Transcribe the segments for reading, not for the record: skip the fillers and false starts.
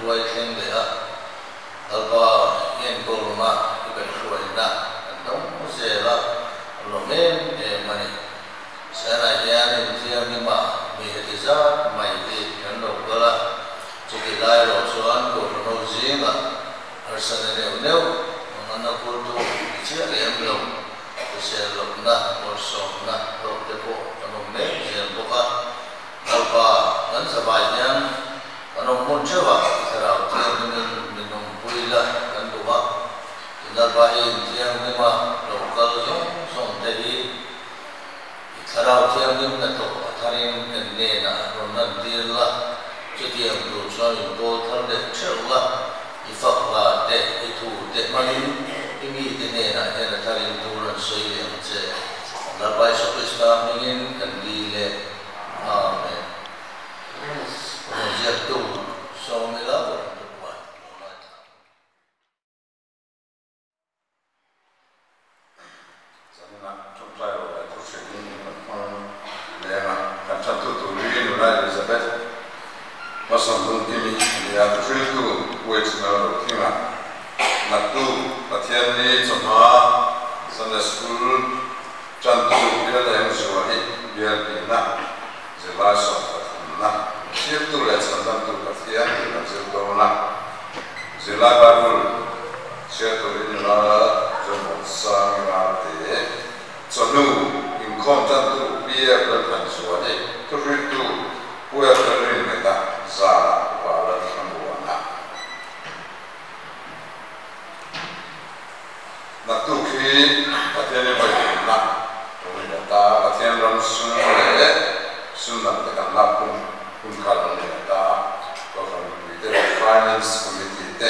Hruai thleng leh a, Lalpa i enkawlna, i kaihhruaina kan dawng zel a, a lawm em em a ni. Sianah hian inthianghlimah mi heti zat mai hi kan lo kal a, chutih lai erawh chuan Kohhranho zingah harsatna neuh neuh manganna kultu ni chiah lem lo, hrisel lohna, bawrhsawmna hlawk te pawh kan awm mek zel bawk a. Lalpa, kan zavai hian kan awm hmun theuhah i Thlarau Thianghlimin min awmpui la kan duh a, i Lalpa hi inthianghlima lo kal zawng zawng te hi i Thlarau Thianghlim hnathawk a tharin kan hnenah rawn lantir la, chutiang tur chuan in pawl thar leh theuh la, i fak hla te, i thu te hmangin i mite hnenah hian a tharin thu rawn sawi leh ang che. Lalpa Isua Krista hmingin kan dil e. Amen. Rawn ziaktu Sawmila pawhin ka puan lo ngaithla ang. Zaninah ṭawngṭai rawh leh thu hrilhin kan hmang leng a, kan ṭantu tur hi Nula Elizabeth Hmasawn Lungkimi a ni a, thuhriltu Uaithuna Rothinga, Naktu Pathianni chawhma Sunday School Ṭantu bial eng zuali bial hnihna, zirlai 13na, thirtu leh chhandamtu Pathian tih kan zir dawn a. Zirlai Bible chhiar turin nula Zomuansang Rarte, chawhnu inkhawm ṭantu PF Lalthanzuali, thuhriltu Pu F Lalrinngeta, zanah Upa Lalthlamuana. Naktuk hi Pathian i vawitumna lo ni leh ta, Pathian ram sum leh sum dang te kan lak hun hun kha lo ni leh ta a, Kohhran mipui te leh Finance Committee te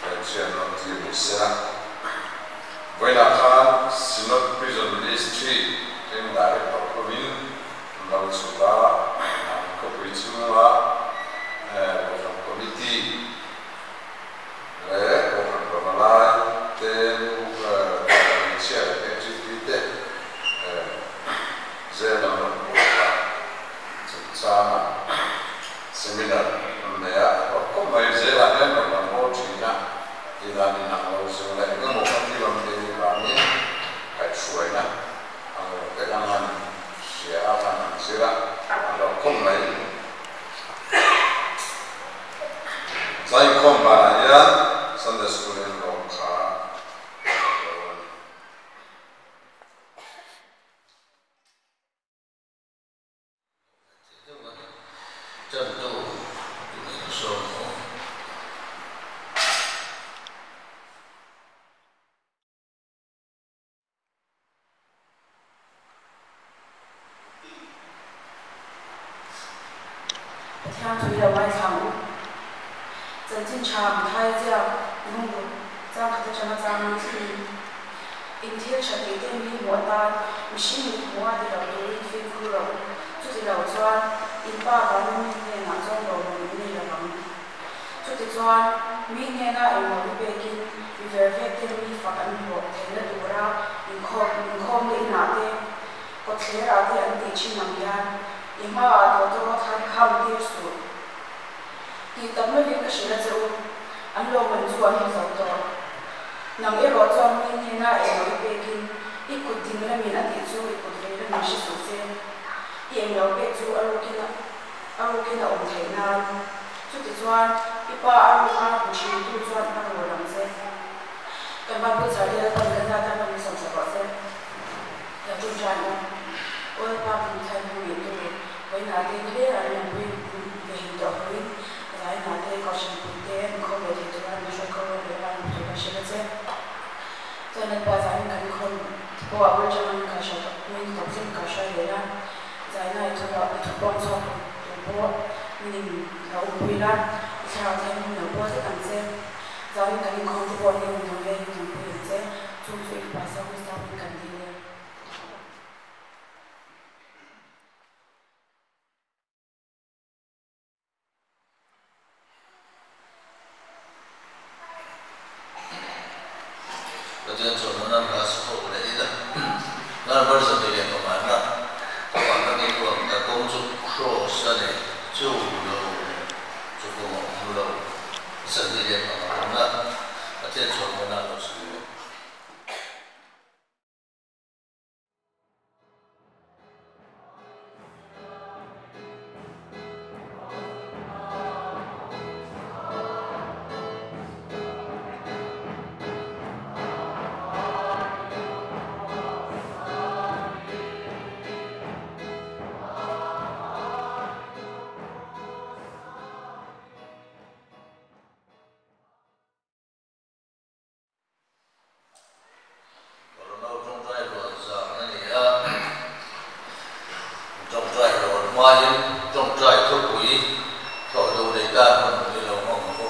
kan hriat nawn tir ni se la. Vawiinah khan Synod Prison Ministry Training Director hovin an lo chhuk a, an khawpui chhunga Kohhran Committee, leh Kohhran Pavalai te, Kohhran Hmeichhia leh MGP te zel an rawn pawh kha chungchanga seminar an nei a, a kawp mai zelah hian rawn lang haw thin a, tihdan inang lo zung leh engemaw kha thil awm thei nih vangin kaihhruaina ang lo te khan han hria a, khan han zir a, a hlauh khawp mai. Zaikhawm banah hian Sunday School in rawng kha a lo a ni. Chantu turin sawm awm. Pathian thui lo ngaithla ang u. Chanchin tha Mathai ziak lungrup chang khat atanga chang ang thlengin in thil tha tih te mi hmuh atan mihring mit hmuha ti lo turin fimkhur rawh u. Chuti lo chuan in pa vana mi hnenah chuan lawmawm in nei lovang. Chutichuan, mi hnena englo i pekin mi ver vek ten mi fak an hlawh theihna tura inkhawm inkhawmna inah te, kawtthlerah te an tih thin ang hian i hmaah tawtawrawt han kham tir suh. Tih tak meuhin ka hrilh a che u, an lawmman chu an hmu zo tawh. Nang erawh chuan mi hnena englo i pekin i kut ding lamin a tih chu i kut vei lamin hre suh se. I englo pek chu a rukin a. A rukin a awm theih nan. Chutichuan, i pa a ruka hmu thintu chuan a rawl ang che. Kan Bible char hi Lalpan kan zat a hman sawm sak rawh se. Lo ṭawngṭai ang u. Aw Lalpa kan thar hmang ngei tu vawiinah te ni leng an rawn pui ve hin tawh huin zainah te kohhran pui te an khawm ve thei tura min hruai kho rawh leh van hmu tur kan hrilh a che. Chuan Lalpa zanin kan khawm pawh a bul ṭangin ka hruai tawp min tawp zet ka hruai leh la. Zaina i thawk a, i thu pawng chhuak lo tur pawh nim lo awmpui la, i thlarau thiam hmun lo pawh zet ang che. Zanin kan inkhawm te pawh nim lo veng in awmpui ang che, chung chu i fapa Saul Saulin kan dil e. Pathian chuan hmun an hla sa ho leh ila, Narvar 205 na Thawhah ka ngei huam ta kawng chu Kraws a nei, chu lo chu kawng a awm lo. 25 na Pathian chhuahmawna lo sawi bawk. Corona tawngtai rual zan a ni a, tawngtai rual hmain tawngtai thupui thawh duh nei tan hun i lo hmang ang u.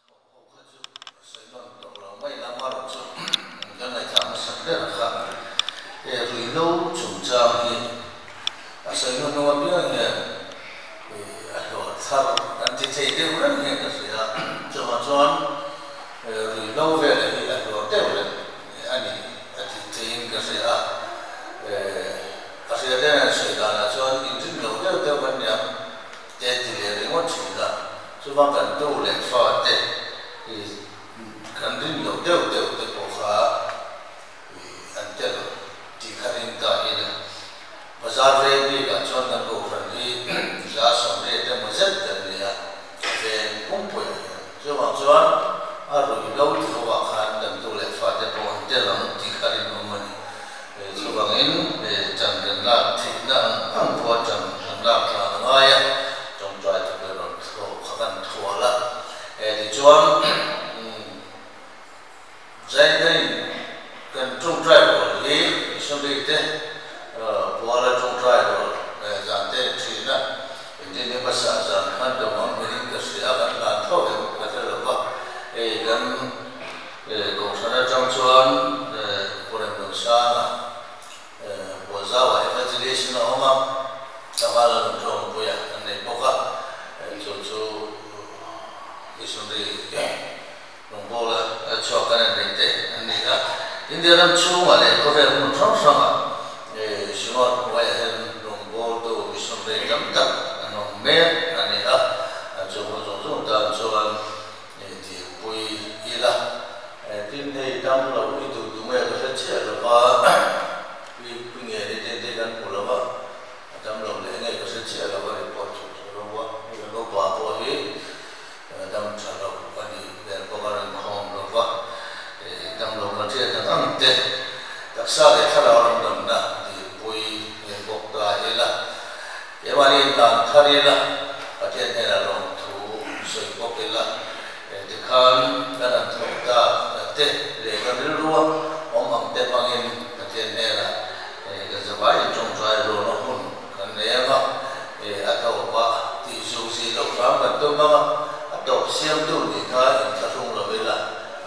Thawh ho kha chu sawi nawn tawh lo mai la, amaherawhchu kan ngaihthlak hmasak ber kha he ruihhlo chungchang hi a sawi hnu hnung apiang hian a hlawh thar an ti thei deuh reng hian ka hria a, chuvang chuan ruihhlo vela hi a hlawh deuh reng a ni a tih theihin ka hria a, a hria te hian sawi danah chuan inrin loh deuh deuh kan ni ang. Te ti leh ringawt thin a, chuvang kan tu leh fa te i kan rin loh deuh deuh te pawh kha i an tel tih kha ring ta ila. Bazar veng bik ah chuan kan kohhran hi 180 emaw zet kan ni a, ven pumpui ah hian. Chuvang chuan a ruih lo ti ho ah khan kan tu leh fa te pawh an tel ang tih kha rinawm a ni. Chuvangin chan kan lak theihna ang ang pawha chan kan lak tlan a ngai a, tawngtai thawk leh rawn thlawh kha kan thual a. Tichuan Zaingain kan tawngtai rual hi missionary te puala tawngtai rual zan te an thin a, engtin nge hmasa zan khan dawng ang hmel in ka hria a, kan hlan. Missionary rawngbawla chhuak kan en rei te an ni a. India ram chhungah leh khawvel hmun hrang hrangah Synod hnuaiah hian rawngbawltu missionary tam tak an awm mek a ni a. Chung ho zawng zawng tan chuan dilpui ila. Tin, hei dam lo hi duh duh nge ka hre chiah lo va, pi pi nge ni te te kan hmu lo va, a dam lo leh nge ka hre chiah lo va, report chhuah chhuah lo va, hei kan upa pawh hi dam tha lo a nih hmel bawk a rawn khawm lo va, dam lo kan hriat ang ang te taksa leh thlarau ram damna dilpui nge bawk ta ila, keimahni inhlan thar ila, Pathian hnenah lawmthu sawi bawk ila. Tikhan kan han thawk ta te leh kan rilrua awm ang te hmangin Pathian hnenah kan zavaiin tawngtai rualna hun kan nei ang a, a tawpah tih zuk zih loh hram kan tum ang a, a tawp siamtu nih kha inthlahrung lo ila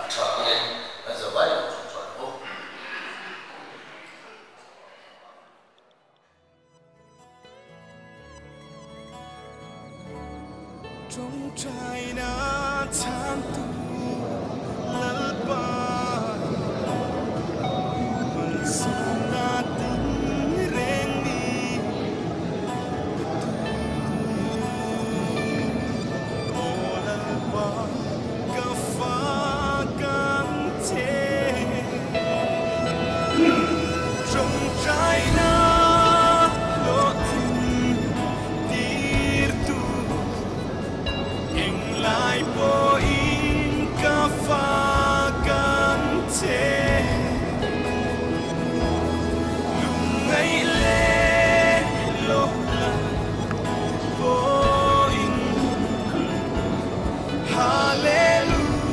a tha ang e, kan zavaiin tawngtai ang u. Tawngtaina chhangtu Lalpa malsawmna tin reng ni ka tu. Aw Lalpa ka fak ang che. Tawngtaina hlawhtling tirtu englai pawhin ka fak ang che. Lungngaih leh hlawhla pawhin Hallelujah.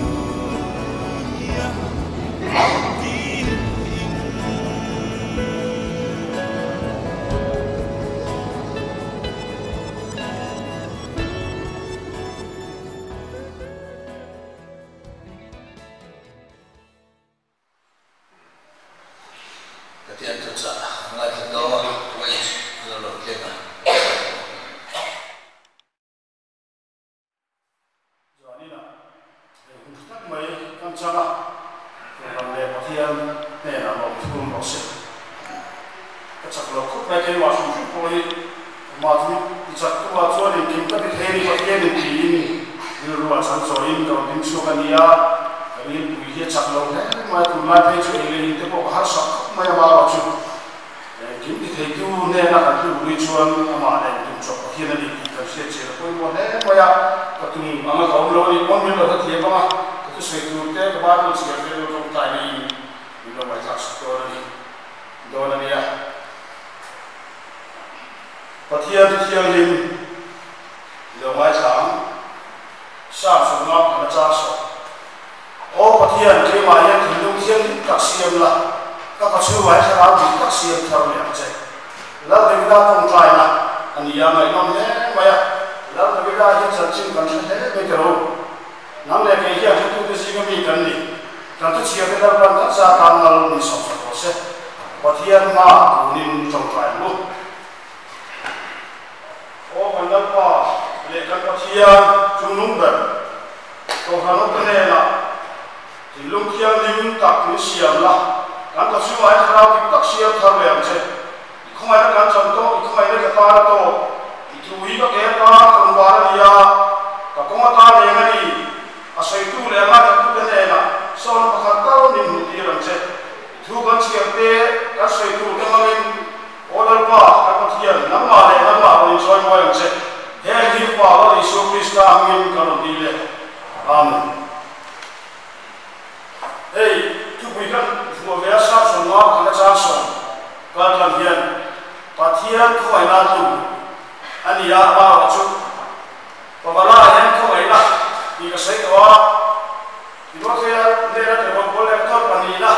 Pathian thuchah ngaithla dawn wage a lo thleng a. Zanin ah hei hun tha tak mai kan chang a, Kohhran leh Pathian hnenah lawmthum rawh se. Ka chak lo khawp mai keimah hrim hrim pawh hi mah chu i chak tu ah chuan engkim ka ti thei a ni Pathian in tiin rilru ah chan chawiin ka rawn ding chhuak a ni a, ka rilpui hi a chak lo hle mai tunlai phei chu ei leh in te pawh ka harsak khawp mai a mah chu. Engkim ti theitu hnena kan tluk lui chuan amah nen tum chawp Pathian a ni tih kan hriat chian a pawimawh hle mai a, ka tum anga ka awm lo a nih pawn min lo hrethiam ang a, ka thusawi tur te ka Bible chhiar te lo tawngtai neiin min lo ngaihthlak suk dawn a ni dawn a nia. Pathian chu thianghlim i lo ngaithla ang, Psalm 50 pakhat a chang sawh. Aw Pathian, keimah hian thinlung thianghlim tak siam la, ka ka chhungah hi thlarau dik tak siam thar leh ang che. Lal Davida tawngtaina a ni a, ngaihnawm hle mai a. Lal Davida hian chanchin kan hre hle mai ta lo. Nang leh kei hian hretute zinga mi kan ni. Kan thuchhiarte Lalpan kan za tan nal min sawmsak rawh se. Pathian hma tunin tawngtai ang u. Aw kan Lalpa leh kan Pathian chungnung ber, Kohhran awmte hnenah thinlung thianghlim tak min siam la, kan ka chungah hi thlarau dik tak siam thar leh ang che. I khawngaihna kan chan tawh, i khawngaihna ka tan a tawk, i thu hi ka ke atan ka rawn var a ni a, ka kawng atan eng a ni. A sawitu leh a ngaithlatute hnenah sawna pakhat tal min hmuh tir ang che. I thu kan chhiar te, kan sawitu te hmangin Aw Lalpa, kan Pathian, nangmah leh nangmah rawn inchawi mawi ang che. Heng hi Pa Lal Isua Krista hmingin kan rawn ti leh. Amen. Hei, thupui kan vuah ve a, Samson nga pakhat a chang sawm kal tlang hian Pathian khawngaihna a tluk a ni a, amaherawh chu Pavala hian khawngaihna tih ka sawi tawh a, Timothea hnena tirhawm pawl leh tawt pahnihna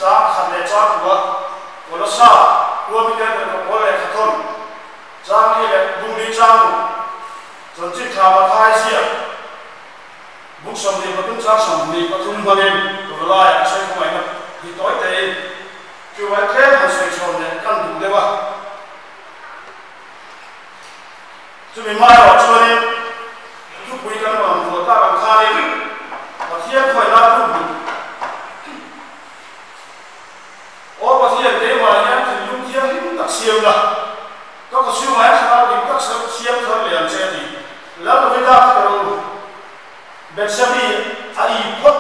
chang khat leh chang kua, Kolosa khua mite tirhawm pawl leh khathawn chang li leh bung li chang ruk, chanchin tha Mathai ziak bung 23 chang 23 hmangin Pavalaiah ka sawi khawngaihna hi tawi tein chuvai tlem han sawi chhawn leh kan duh deuh a. Chumi hma erawh chuanin thupui kan rawn vuah tak ang khanin. Betsabi a i phot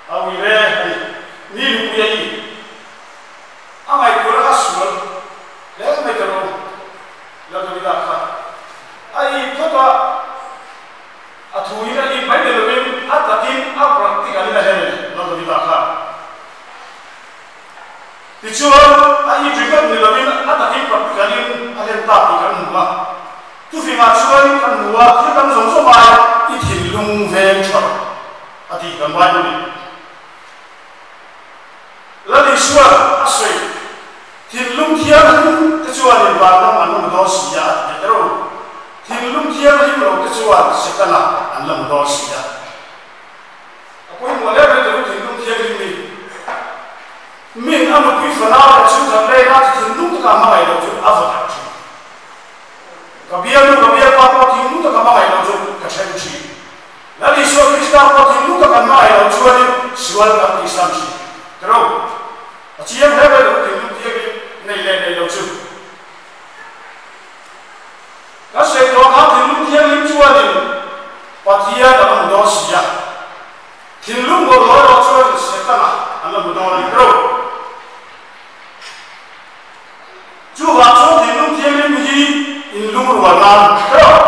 a ui re ani ni lu pui a i a ngai kura kha sual le mai ta ro la Davida kha a i phot a a thu in a i mai de lovin a takin a practical in a hen la Davida kha ti chuan a i rigot ni lovin a takin practical in a hen ta ti kan mu a tu fi ma chuan kan mu a thil dang zawng zawng ai i thinlung veng tha a ti kan Bible ni la ni suan a soi thinlung thiang hlim te chuan in van lam an lam dawn si a a ti teh ro thinlung thiang hlim lo te chuan Setana an lam dawn si a a pawimawh hle mai teh thinlung thiang hlim hi min a nupui fanau leh chhungkhat lena ti thinlung taka hmangaih lo chu a va darh thin. Ka bialnu ka bialpa pawh thinlung taka hmangaih lo chu ka then thin. Lal Isua Krista pawh thinlung taka hmangaih lo chuanin sual kan tihsan thin. Tiro, a chiang hle mai lo thinlung thiangin nei leh nei lo chu. Ka sawi tawh kha thinlung thianghlim chuanin Pathian a la hmu dawn si a. Thinlung bawlhhlawh erawh chuanin Setana an la hmu dawn a ni. Tiro. Chuvang chuan thinlung thianghlim hi inlungrual nan erawh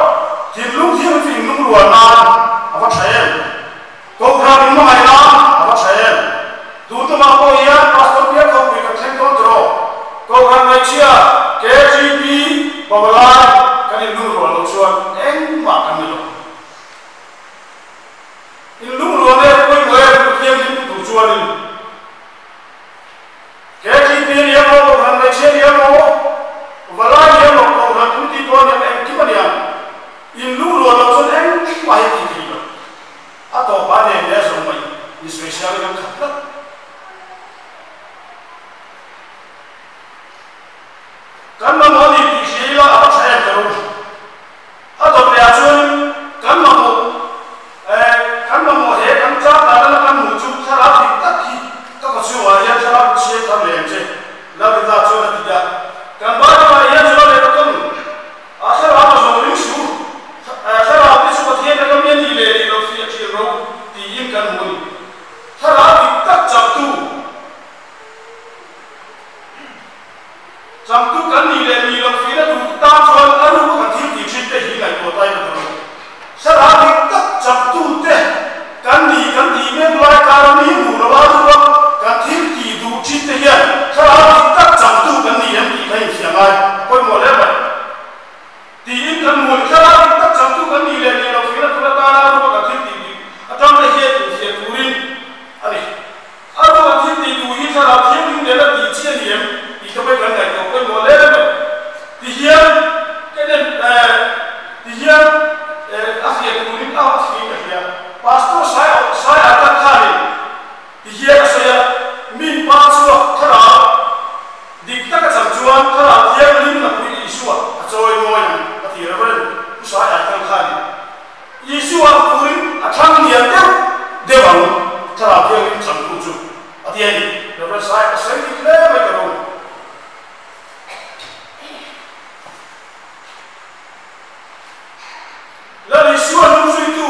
thinlung thianghlim chu inlungrual nan a va tha em? Kohhran inhmangaih nan a va tha em? Tun tumah pawh hian Pastor Bialkhawpui kan thleng dawn tawh. Kohhran Hmeichhia KGP Pavalai kan inlungrual loh chuan engmah kan ni lo. Inlungrual em pawimawh em Pathian hlim tur chuanin. KTP ni emaw, Kohhran Hmeichhia ni emaw, Valai ni emaw, Kohhran Committee pawh ni emaw, engkim a ni ang. Inlungrual loh chuan engmah hi a tih theih loh. A tawpah nen leh a zawng mai insawisel in an khat tlat. Kan mamawh a ni tih hria ila a va tha em ka ru. A dawt leh ah chuan kan mamawh eh kan mamawh he kan tlang dan lama kan hmuh chu thlarau dik tak hi ka kawchhungah hian thlarau ka chhiar thar leh ang che Lalrita chuan a ti a. Kan Bible ah hian chuan leh ka tawn a thlarau a zawng ring su eh thlarau te chu Pathian ka mi a nih leh nih loh fiah ṭhin ro tiin kan hmu a ni. Thlarau dik tak changtu. Changtu kan nih leh nih loh fihna tur tan chuan a ruka kan thil tih thin te hi ngaihtuah ta in a tel lo. Thlarau dik tak changtu te kan nih kan tih mek lai kara mi hmuh loh a ruka kan thil tih duh thin te hian thlarau dik tak changtu kan ni em tih kha infiah ngai a pawimawh hle mai. Tiin kan hmu a ni. Thlarau dik tak changtu kan nih leh nih loh fihna tur atana a ruka kan thil tih dik atang te hian infiah turin a ni. A ruah thil tih duh hi thlarau thianghlim nena tih chi a ni em tih te pawh kan ngaihtuah pawimawh hle mai. Ti hian ka en eh ti hian eh a fiah turin a a ka hria. Pastor Sai Sai Arkan khanin ti hian a sawi a, Min pa chhuak thlarau dik taka chang chuan thlarau thianghlim na pui Isua a chawi mawi ang a ti Reverend Pu Sai Arkan khanin. Isua turin a thlang lian deuh deuh ang thlarau thianghlim changtu chu a ti a ni. Reverend Sai a sawi dik hle mai ka ro. Lal Isua hnungzuitu,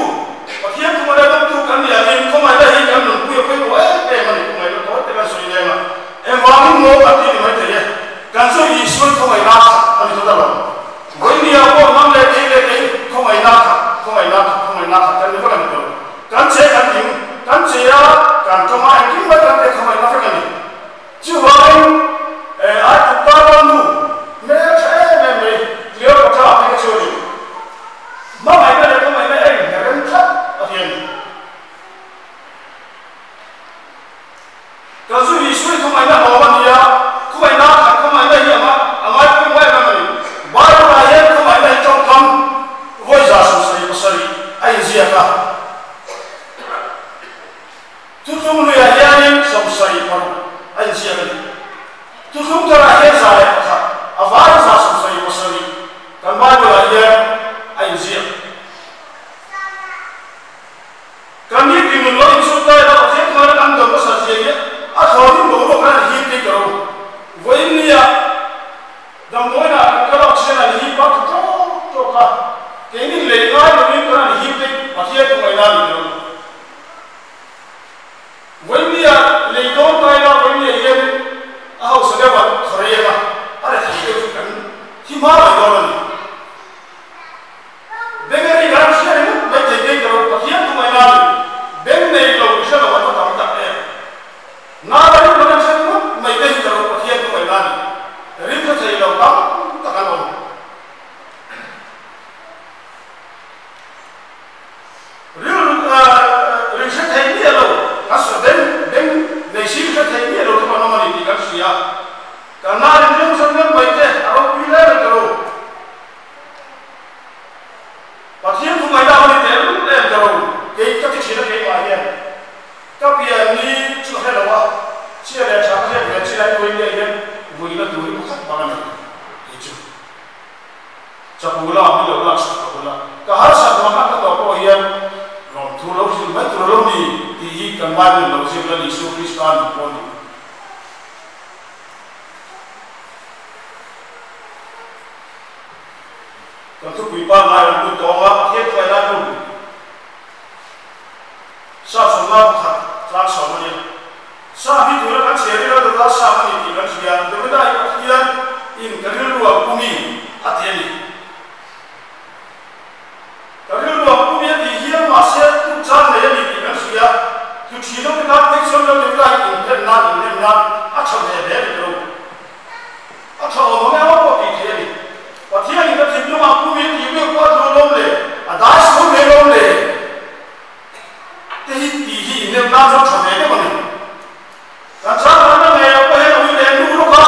Pathian thuma leh dawmtu kan ni angin khawngaihna hi kan nunpui a pawimawh em em a ni. Khawngaihna tawi te kan sawi leng a, engvangin maw kan tih ni maithei e. Kan zawih Isuan khawngaihna khat a ni tawt alawm. Vawinia pawh nang leh kei leh kei khawngaihna khat, khawngaihna khat, khawngaihna khat kan ni vek a ni tawh. Kan che kan ding, kan che a, kan tawng a, engkim mai kan te khawngaihna vek a ni. Chuvangin eh ai kut ta ban nu hmel tha em em mai Cleopatra a phei kha chuanin hmangaihna leh khawngaihna eng herem thlap a ti a ni. Kan zu Isua hi khawngaihna hlawm a ni a, khawngaihna khat khawngaihna hi a ngai pawimawh em em a ni. Bible ah hian khawngaihna hi tawngkam vawi 77 a inziak a. Thuthlung luiah hianin 76 a inziak a ni. Thuthlung tharah hian 101, a vaiin 77 kan Bible ah hian a inziak. Kan ni tih nun lo insut ta ila Pathian khuan an dawm nasa zia hi a thlawnin boruak khan an hip tih ka ro. Vawiin nia damdawiinah kan kal a oxygen an hip a, tha tawk tawk a, keini lei ngai lovin kan an hip tih Pathian. Pathian thu ngaihna a ni tawh lo. Vawinia lei dawn ta ila vawinia hian a hausa deuh a thaw rei ang a, a rethei deuh chu kan thi hma mai dawn a ni. Beng a rik a, hria ringawt mai thei thei ka lo, Pathian thu ngaihna a ni. Beng nei lo hre lo an va tam tak em. Ngai ring lo an hre ringawt mai te hi ka lo, Pathian thu ngaihna a ni. Ring hre thei lo tam tak an awm. Rilru ring hre thei miah lo, kan sawi beng beng nei si hre thei miah lo chu an awm a ni tih kan hria. Kan ngai ring reng reng reng mai te a ropui hle mai ka lo. Pathian thu ngaihna a ni teh lul em ka lo, kei ka ti thin a keimah hian ka pian ni chu ka hre lo a, chhia leh tha ka hriat ve chin a hnuai nge hian vuina tur hi pakhat bang a nei kei chu. Chapu la mi lo lak sak lo ula, ka harsat mak a ka tawh pawh hian lawmthu lo hrilh mai tur a lo ni tih hi kan Bible lo zir la Isua Krista nun pawh a ni. Kan thupui pa ngai rawn lut tawng a, Pathian thuai lai hun Sap sawmna pakhat tlang sawm a nia. Sap hi tuna kan chhe ril a dawt a, sap a ni tih kan hria. Davida hi Pathian in ka rilru ang pumi a ti a ni. Ka rilru ang pumi a tih hian mahse tuk chan nei a ni tih kan hria. Thu thin ho te tan phei chuan lo Davida hi inphen nan, innem nan a tha ve hle a ni tawh lo. A tha awm ang emaw pawh tih theih a ni. Pathianin ka thinlungah pum in tih meuh pawh a duh lawm le, a dai sual mai lawm le te hi tih hi innem nan chuan tha ve deuh a ni. Kan changkanna ngei ah pawh hian a ui leh nu lawk a,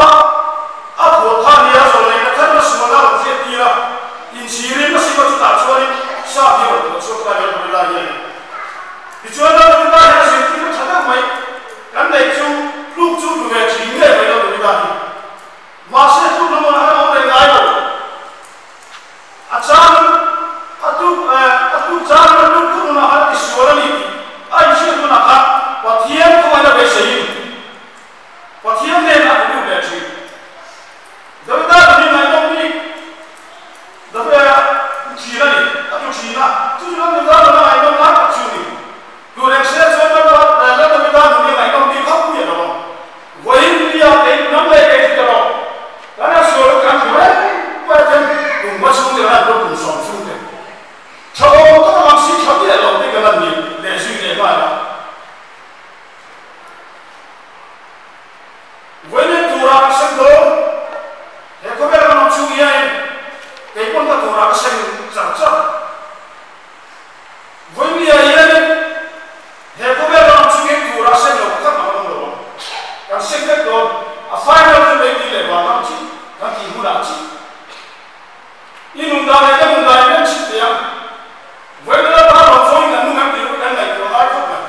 a phuah kha a nia zawh leh ka thar na sualna a rawn hriat tir a, inchhirin a sim a chutah chuanin sap hi a rawn phuah chhuak ta hian Gorilla hi a ni. Tichuan Lalrina hian a zirtir a tha deuh mai. Kan neih chu tluk chu tlu ve thin ngei mai Lalrina hi. Mahse tluk lamah a awm reng ngai lo. A chang a tluk a tluk chang a tluk tluk hunah khan a tisual a ni tih a inhriat hunah khan Pathian khawngaihna beiseiin Pathian nen a tlu leh thin. Davida nun hi ngaihnawm bik Davida tlu thin a ni, a tlu thin a, chu chu Lalrina nun a ngaihnawm lai tak chu a ni. Tureng hria chuan ka pa Raja Davida nun hi ngaihnawm bik hauh miah lo ang. Vawiin nia kei hnam leh kei chu ka rawh. Kan a sual kan hmu reng mai a then kum va chhung te kan han pawh kum sawm chhung te. Tha awm tak ang si tha miah lo te kan han ni leh zui leh nghal a. Vawiin tura ka sem dawn. He khawvel kan awm chhung hianin kei pawn ka tura ka sem char char. Vawinia hianin he khawvel ram chungin tura seng lo pakhat ang awm lo ang. Kan seng vek dawn. A final chu lei tih leh van ram chi kan tih hunah chi. I nun dan leh ka nun dan in an chhit thei ang. Vawiin lalpa ram zawngin kan nung em tih erawh kan ngaihtuah ngai khawp mai.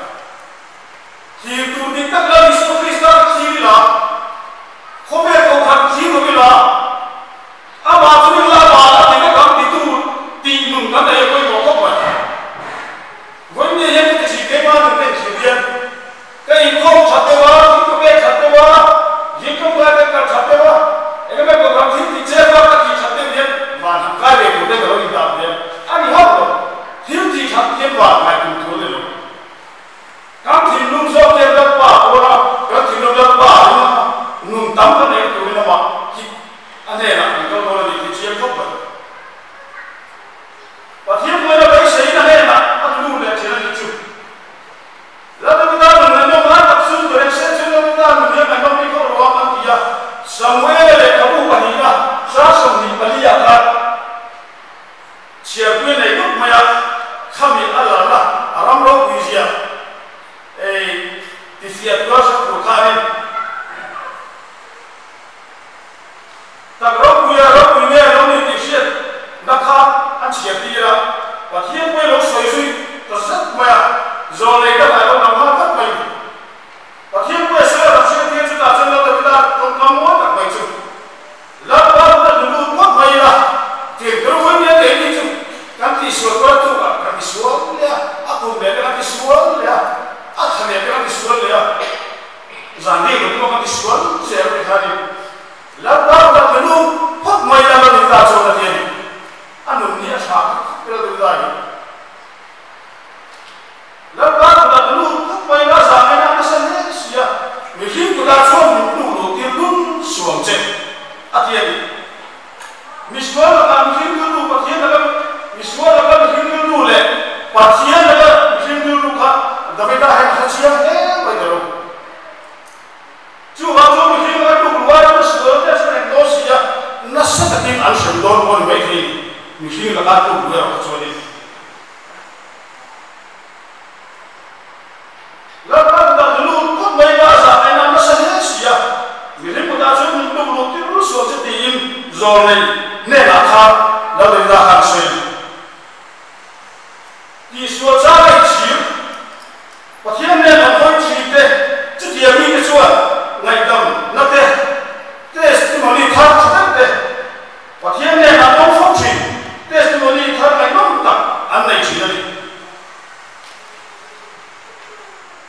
Thlir tur dik tak Lal Isua Krista ka thlir ila, khawvel kohhran thlir lo ila, Amah chu ring la bal a ti vek ang titu tih nun kan nei a pawimawh khawp mai. Vawiin hian ka ti thin keimah nun ka inthlir hian ka inkhawm that deuh a, thil ka pek that deuh a, zing tawngtai ka kal that deuh a, eng emaw program thil tih che vak ka tih that deuh hian van han kai ve tur te ka lo indah ve a ni hauh lo. Thil tih that hian van kai tum tur a ni lo. Kan thinlung zawk hian Lalpa a pawn a, kan thinlung Lalpa a ring a, nun tam kan eng turin amah hi a hnenah kan kal dawn a ni tih chiang khawp mai. Pathian hnuaina beiseiin a hnenah a tlu leh thin a nih chu. Lalpa nun ngaihnawm lai tak chu Turekseh chu Lalpa nun hian ngaihnawm bik hauh lo ang an ti a, Samuela lehkhabu pahnihna chang 24 ah khan Chhiarpui a nei dup mai a, khami a larna a ram ropui zia ei tifiah tura hre tur khanin tak ropui a ropui nge lo ni tih hriat na kha an chhiar tir a, Pathian pawhin lo sawi zui ta zet mai a, zawl nei dangah lo lang nghal tlat mai. Pathian pawh a sawi a, Pathian thian chutah chuan Lal Davida tawngkam mawi tak mai chu Lalpa lut a hnu lut ngawt mai ila, tiang kher vawi nia kei ni chu kan tihsual pawh a tukah kan tisual leh a, a kum leh te kan tisual leh a, a thla leh te kan tisual leh a, zan bik lo pawh kan tisual zel te kha a ni. Lalpa lut a hnu lut phawt mai ila Lal Davida chuan a ti a ni. A nun hi a tha khawp khawp Lal Davida hi. Ti sual chang a inchhir. Pathian nen an hawi thin te, chutiang mite chuan ngaihdam na te, testimony thar tha deuh te, Pathian nen an awm fo thin, testimony thar ngaihnawm tak an nei thin a ni.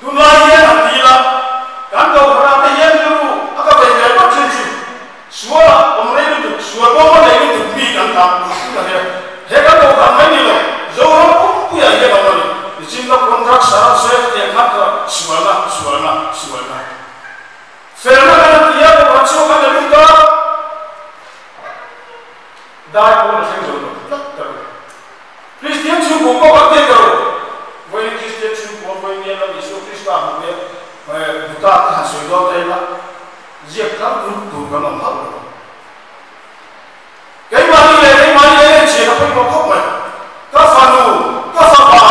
Tunlai hian an ti ila, kan Kohhranah te hian rilru a ka vei ve vak thin chu, sualah awm rei lutuk, sual bawm a nei lutuk mi kan tam tih a hria. He kan Kohhran mai ni lo, Zoram pumpuiah hian awm a ni. Nichin ka contract sar an sawi a tiang khan ka sualna, sualna, sualna. Felna kan an ti a, Kohhran chhuak an la lut a, dai pawh la thleng zo lo tlat ta lo. Kristian chhungkua pawh kan tih lo. Vawiin Kristian chhungkua vawiin hian Lal Isua Krista hmu te hmu ta te han sawi dawn ta ila, ziak thar tur tur kan awm hauh lo. Keimahni leh keimahni leh enchian a pawimawh khawp mai. Ka fanu, ka fapa,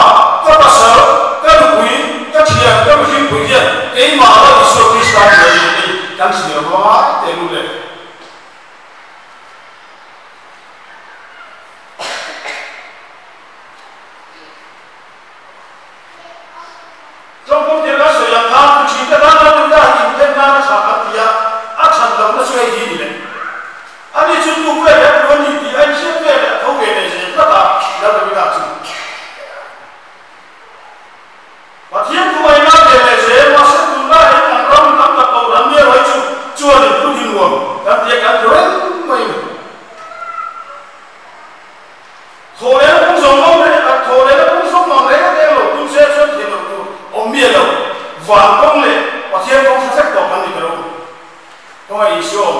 ka pasal, ka nupui, ka thian, ka mihringpui hian keimah Lal Isua Krista hmu a ni tih kan thlir ruai teh lut le. Tlawngpawm tir kan sawi ang khan tu thin te tan lo in dah inthen nan a tha kan ti a, a that lohna chu hei hi ni leh. Ani chu tuk ve leh tu a ni tih a inhriat ve leh a tho ve leh zel tlat a, Lalremina chu. Pathian thu ngaihna ve leh zel, mahse tunlai hian kan ram tam tak lo ran miau ai chu chuan in thu hi nuam kan tia kan ti reng mai a ni. Thaw lehna kawng zawng awm reng a, thaw lehna kawng zawng awm reng reng lo, tun se chuan thei lo tur awm miah lo, van kawng leh Pathian kawng hre vek tawh kan ni ta lo. Khawngaih Isua awm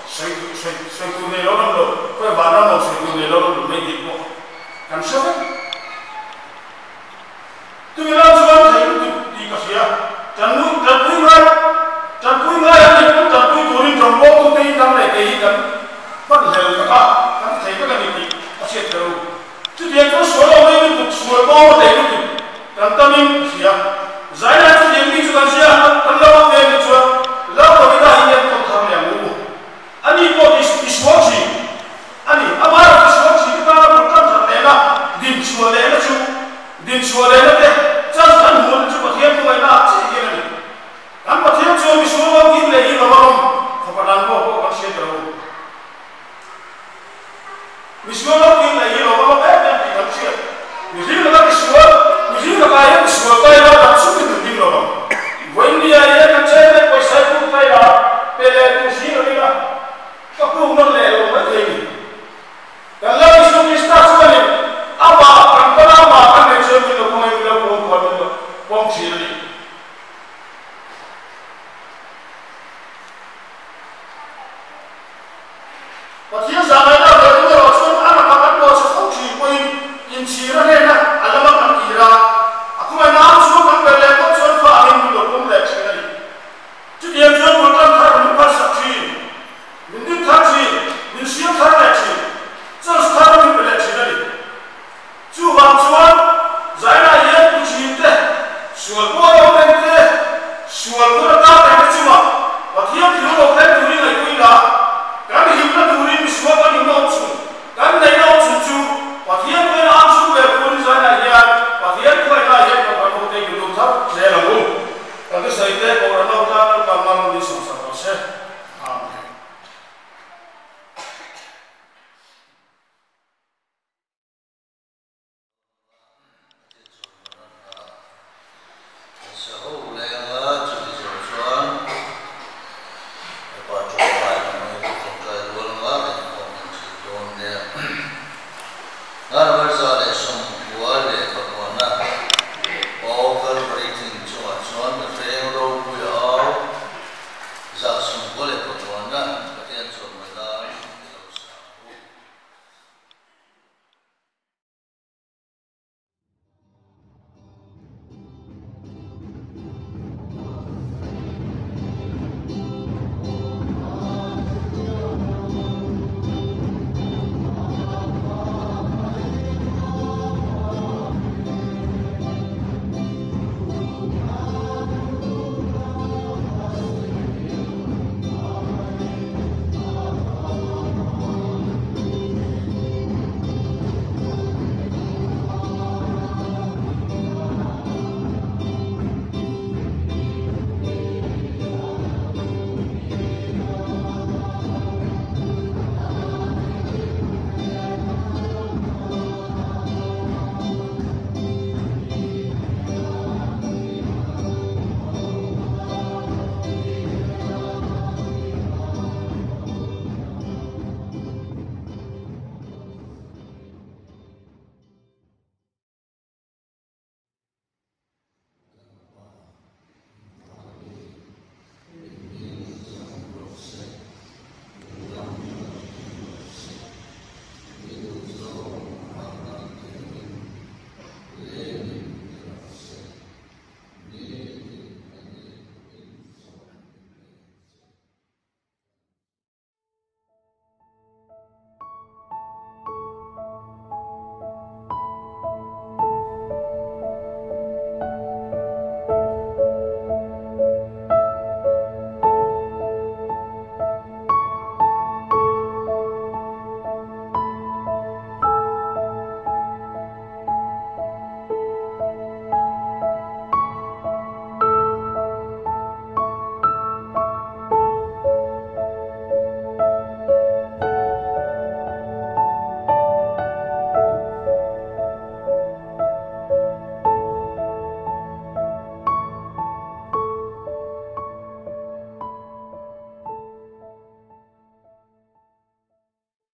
sawi sawi sawi tur nei lo ram lo, khawi van ram awm sawi tur nei lo ram lo mai tih pawh kan hre vek. Tui lam chuan thei lutuk tih ka hria. Tanpui tanpui ngai tanpui ngai an nih pawh tanpui turin rawngbawltute hi dang leh kei hi kan hman hlel vek a, kan ti thei vek a ni tih a hriat kher u. Chutiang chuan sual lo mai lutuk, sual bawng a nei lutuk kan tamin ka hria. Zaina chutiang mi chu kan zia kan lo awm ve a nih chuan Laltawita hi en tawn thar leh ang u. Ani pawh ti sual thin a ni. Amah erawh ti sual thin te tana bul tan that lehna, din chhuah lehna chu din chhuah lehna.